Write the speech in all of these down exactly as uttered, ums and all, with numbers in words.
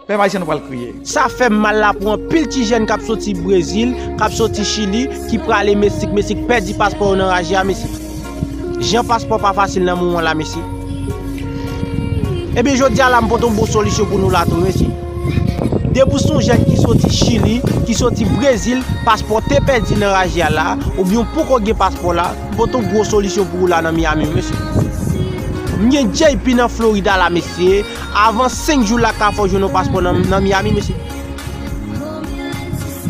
Pèp ayisyen, nou pral kriye. Sa fè m mal la pou anpil ti jèn k ap soti Brezil, k ap soti Chili, ki prale Meksik, Meksik pèdi paspò yo nan raje a, mesye. Jan paspò pa fasil nan moman la, mesye. Ebyen, jodi a la, m pote yon bon solisyon pou nou la tou, mesye. Depi w se yon jèn ki soti Chili, ki soti Brezil, paspò te pèdi nan raje a la, oubyen w poko gen paspò la, m pote yon gwo solisyon pou ou la nan Miami, mesye. M gen J P nan Florida la, mesye. Avan senk jou la ka fè w jwenn yon paspò nan, nan Miami, mesye.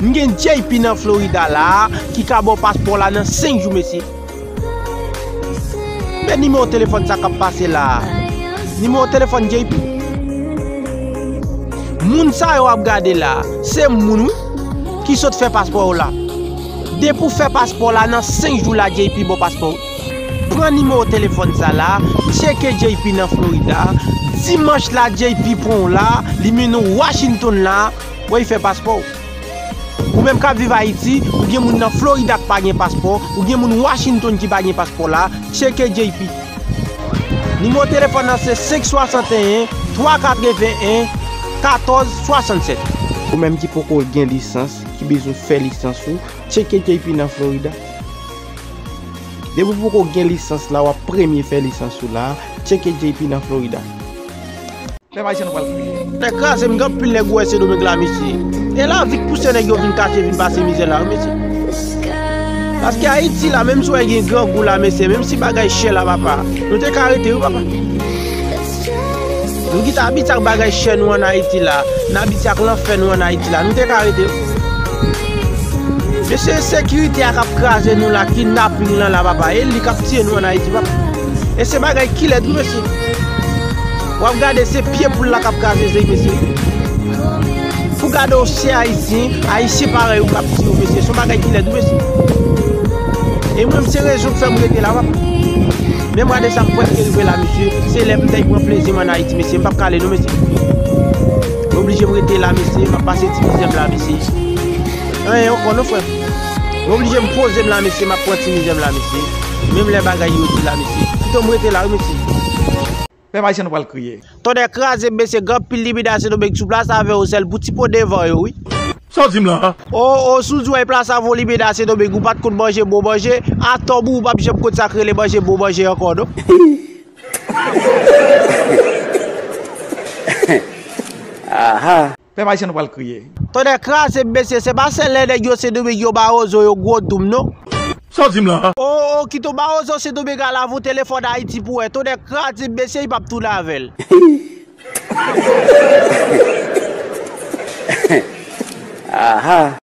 M gen J P nan Florida la ki ka ba w paspò la nan senk jou, mesye. Men nimewo telefòn sa k ap pase la. Nimewo telefòn J P. Moun sa yo w ap gade la, se moun wi ki sot fè paspò yo la. Depi w fè paspò la, nan senk jou la J P ba w paspò w. Pran nimewo telefòn sa la, tcheke J P nan Florida. Dimanch la J P pran w la, li mennen w Washington la, pou l fè paspò w. Ou menm k ap viv Ayiti, ou gen moun nan Florida k pa gen paspò, ou gen moun Washington ki pa gen paspò la, tcheke J P. Nimewo telefòn nan se senk swasanteyen, twa katreven en, katòz swasannsèt. Ou menm ki poko gen lisans, ki bezwen fè lisans ou, tcheke J P nan Florida. Depi w poko gen lisans la, w ap premye fè lisans ou la, tcheke J P nan Florida. Pèp ayisyen, nou pral kriye. Tèt kraze m, gen anpil nèg ou wè Sendomeng la, mesye. E lavi k pouse nèg yo vin kache, vin pase mizè la, wi, mesye. Paske Ayiti la, menm si w wè gen grangou la, mesye, menm si bagay chè la, papa, nou te ka rete, wi, papa. Nou ki te abitye ak bagay chè nou ann Ayiti la, n abitye ak lanfè nou ann Ayiti la, nou te ka rete, wi. Mesye, ensekirite a k ap kraze nou la, kidnaping lan la, papa, e li k ap tiye nou ann Ayiti, papa. E se bagay ki lèd, wi, mesye. W ap gade, se pye poul la k ap kraze zèy, mesye. Pou gade w, se Ayisyen, Ayisyen parèy ou k ap tiye w, mesye. Se yon bagay ki lèd, wi, mesye. E mwen, se rezon k fè m rete la, papa. Men mwa desam prèske rive la, mesye. Se lè m ta pran plezi m ann Ayiti, mesye. M p ap kale, non, mesye. Oblije m rete la, mesye. M ap pase ti mizè m la, mesye. Anyen ankò non, frè. M oblije m poze m la, mesye, m ap pran ti mizè m la, mesye. Menm lè bagay yo di la, mesye. Pito m rete la, wi, mesye. Pèp ayisyen, nou pral kriye. Tonnè kraze m, mesye, gen anpil libida Sendomeng sou plas avè yo, sèl pou ti po devan yo, wi. Sa w di m la? O, o, si w di w wè plas avè w libida Sendomeng, ou pa t konn manje bon manje, atò pou ou p ap janm konn sa k rele manje bon manje ankò, non. Aha. Pèp ayisyen, nou pral kriye. Tonnè kraze m, mesye, se pa sèl lè nèg yo Sendomeng yo Bawozo yo gwo doum, non. Sa w di m la? O, o, kite w Bawozo Sendomeng a lave w telefòn Ayiti pou wè. Tonnè kraze m, mesye, li p ap tounen avè l. Aha.